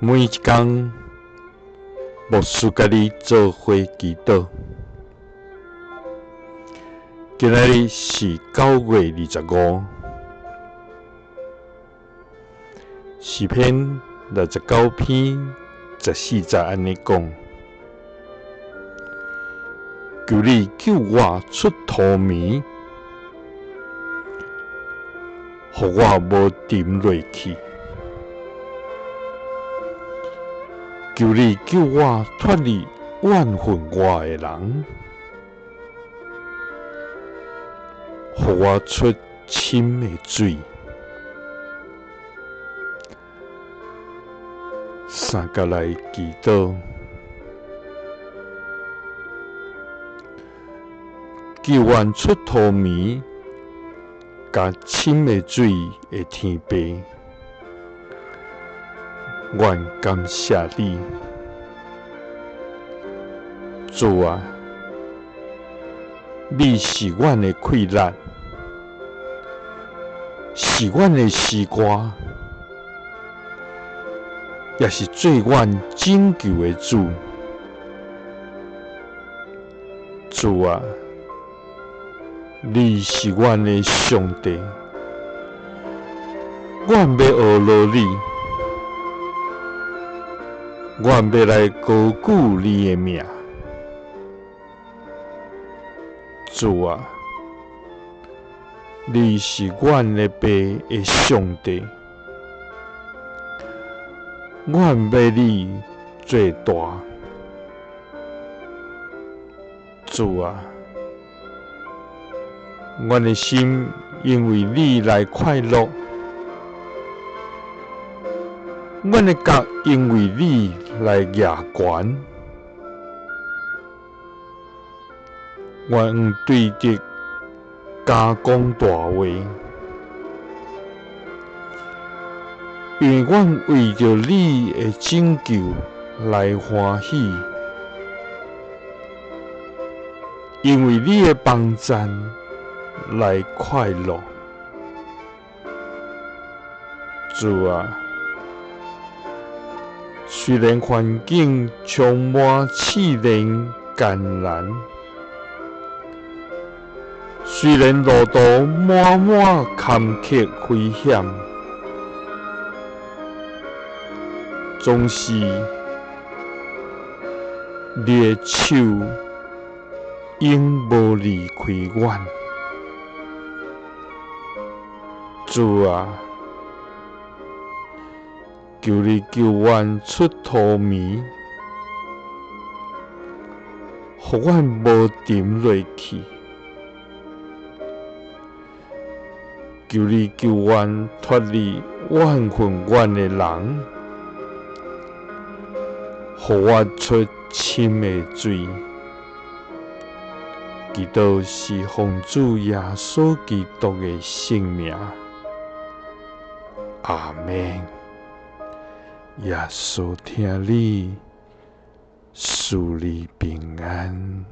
每一工，牧師佮你做伙祈禱。今仔日是9月25，詩篇69篇14節按呢講：求你救我出塗迷，予我無沉落去。求你救我脫離怨恨我的人，予我出深的水。三佮來祈禱，救阮出塗迷，佮深的水的天父。阮感謝你，主啊，你是阮的氣力，是阮的詩歌，也是做阮拯救的主。主啊，你是阮的上帝，阮欲學落你。阮欲來高舉你的名，主啊，你是阮的爸的上帝，阮欲你做大，主啊，阮的心因為你來快樂。阮的角因為你來舉懸，阮對敵加講大話，因為阮為著你的拯救來歡喜，因為你的幫贊來快樂，主啊！雖然環境充滿試煉艱難，雖然路途滿滿坎坷危險，總是你的手永無離開阮。主啊！求你救阮出塗迷，予阮無沉落去。求你救阮脫離怨恨阮的人，予我出深的水。祈禱是奉主耶穌基督的聖名。阿們。耶穌疼你，賜你平安。